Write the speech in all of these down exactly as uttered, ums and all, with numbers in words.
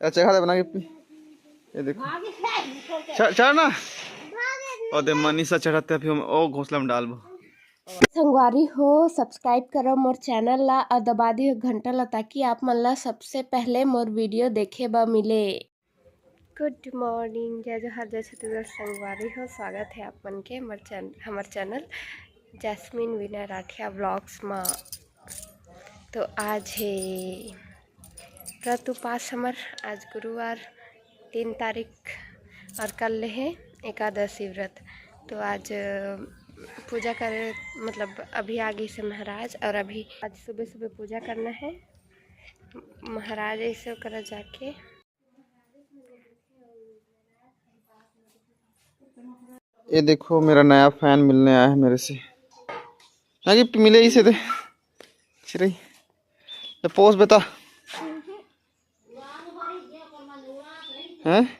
अच्छा, खा दे बना के पी। ये देखो। चढ़, चढ़ ना। और दे मनीषा चढ़ाते हैं, फिर हम ओ घोंसला में डालबो। संगवारी हो, सब्सक्राइब करो मोर चैनल ला और दबा दियो घंटा ला, ताकि आप मन ला सबसे पहले मोर वीडियो देखे बर मिले। गुड मॉर्निंग, जय जोहार, जय छत्तीसगढ़ संगवारी हो, स्वागत है आप मन के हमर चैन-, हमर चैनल जैस्मिन विनय राठिया व्लॉग्स मा। तो आज है व्रत उपास हमर, आज गुरुवार तीन तारीख और कल ले है एकादशी व्रत। तो आज, अ, पूजा करे, मतलब अभी आ गई से महाराज, और अभी आज सुबह सुबह पूजा करना है महाराज ऐसे ओकरा जाके। ये देखो, मेरा नया फैन मिलने आया है मेरे से। ना गिफ्ट मिले इसे दे। चिरई। तो पोज बता। हैं?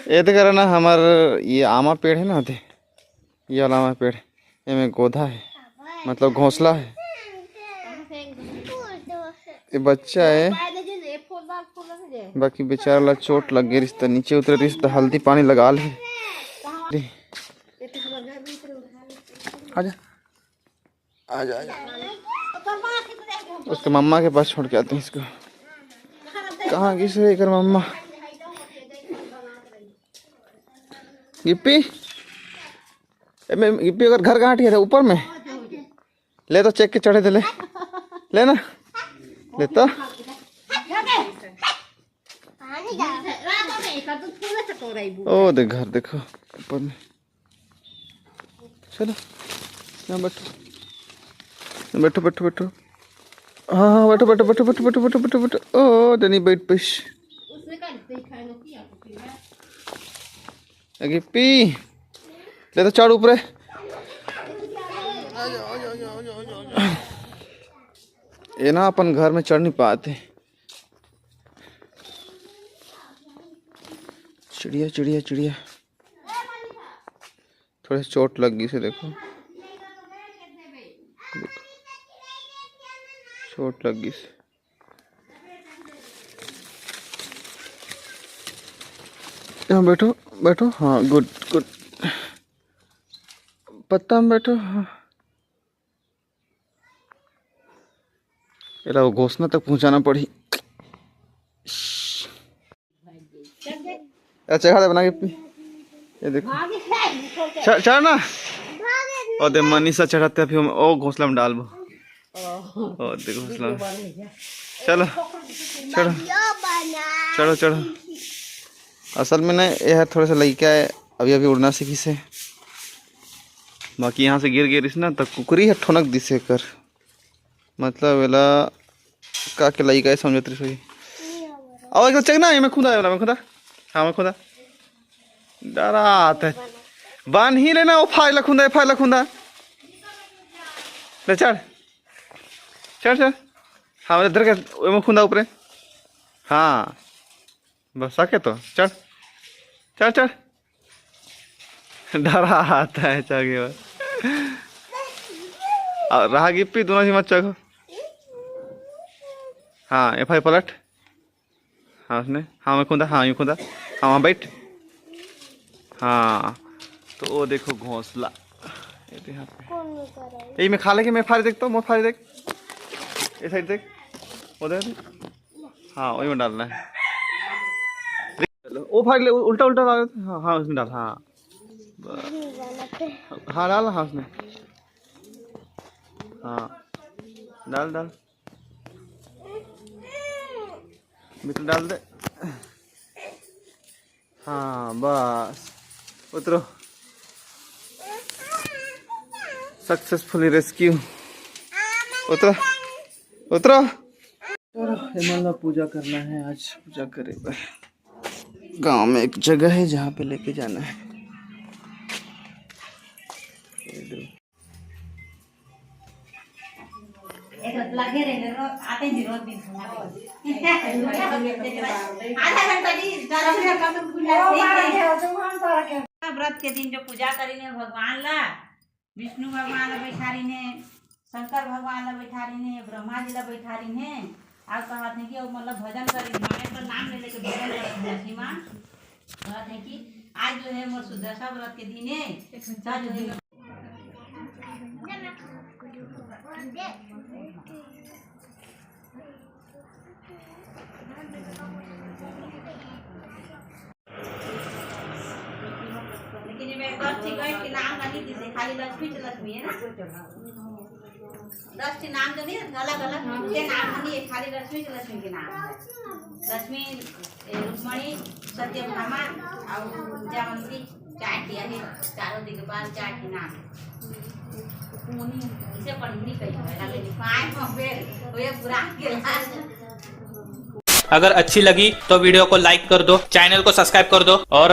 ये तो करा ना, हमार ये आमा पेड़ है ना, दे। ये वाला आमा पेड़, एमे गोधा है, मतलब घोंसला है। ये बच्चा है, बाकी बेचारा ला चोट लग गई रिश्ता, नीचे उतरे रिश्ता, हल्दी पानी लगा ले। आजा, आजा, आजा। उसके मम्मा के पास छोड़ के आते हैं इसको। कहाँ किसे एकर मम्मा? गिप्पी, ए, मैं, गिप्पी, अगर घर कहाँ ठिया था? ऊपर में? ले तो चेक के चढ़े थे, ले। ले ना। ले तो। ओ, देख घर, देखो। ऊपर में। चलो। यहाँ बैठो। बैठो, बैठो, बैठो। हाँ, हाँ, बैठो, बैठो, बैठो। ओ, जनी बैठ पैस। अगे पी। ले तो चढ़ ऊपरे। ये ना अपन घर में चढ़ नहीं पाते। चिड़िया, चिड़िया, चिड़िया। थोड़े चोट लग गई से, देखो। देखो। चोट लग गई से। यहाँ बैठो, बैठो। हाँ, गुड, गुड। पत्ता में बैठो। हाँ। एला वो घोंसला तक पहुंचाना पड़ी। अच्छा, खा दे बना के पी। ये देखो। चढ़, चढ़ ना। और दे मनीषा चढ़ाते हैं, फिर हम ओ घोंसला में डालबो। ओ दे घोंसला में। चलो, चढ़ो। चढ़ो, चढ़ो। असल में ना, ये है थोड़ा सा लइका है, अभी अभी उड़ना सीखी से। बाकी यहाँ से गिर गिरिस ना, तो कुकरी है ठोनक दिसे कर। मतलब एला का के लइका है समझत रही। आओ एक चेक ना, ये में खुदा है वाला, में खुदा। हाँ, में खुदा। डरात है। बांध ही लेना, वो फाइल खुंदा, फाइल खुंदा। ले चढ़। चढ़, चढ़। हाँ, इधर के, वो में खुंदा ऊपरे। हाँ। बस आके तो चढ़, चढ़, चढ़। डरा आता है चागे बस। और रहा गिप्पी, दोनों ही मत चघो। हाँ, ये भाई पलट। हाँ, उसने, हाँ, में खुंदा, हाँ, यूं खुंदा। हाँ, वहाँ बैठ। हाँ, तो वो देखो घोंसला। ये तो यहाँ पे। कौन लेकर आया? यही में खा लेके मैं फाड़ी देख तो, मैं फाड़ी देख। ये साइड देख। वो देख। हाँ, वही में डालना है। चलो, वो फाड़ ले, उल्टा, उल्टा डाल। हाँ, हाँ, उसमें डाल, हाँ। हाँ, डाल, हाँ, उसमें। हाँ, डाल, डाल। बिल्कुल डाल दे। हाँ, बस। उतरो। Successfully rescue। उतरो। उतरो। चलो, एमन ला पूजा करना है आज, पूजा करे बर। गांव में एक जगह है जहाँ पे लेके जाना है। एक लगे रहे, रोज आते जी, रोज दिन खाना खाए। आधा घंटा जी, दस मिनट का तो पूजा। व्रत के दिन जो पूजा करेंगे भगवान ला, विष्णु भगवान ला बैठारिन हे, शंकर भगवान ला बैठारिन हे, ब्रह्मा जी ला बैठारिन हे। अउ कहत हे कि अउ मतलब भजन करिन, माने पर नाम ले लेके भजन करत हे लक्ष्मी माँ। कहत हे कि आज जो है मोर सुदशा व्रत के दिन हे, त जो है लेकिन ये में दस ठी गए के नाम नहीं दिसे, खाली लक्ष्मी तो लक्ष्मी है ना। दस ठी नाम तो नहीं, अलग अलग के नाम नहीं है, खाली लक्ष्मी तो लक्ष्मी के नाम है। लक्ष्मी, ए, रुक्मणी, सत्यभामा और जामंती, चार ठी है, चारों दिग्पाल, चार ठी नाम। इसे पढ़नी कही है, ना मेरी पाए हो फिर, वो ये पुराण के लाल। अगर अच्छी लगी तो वीडियो को लाइक कर दो, चैनल को सब्सक्राइब कर दो और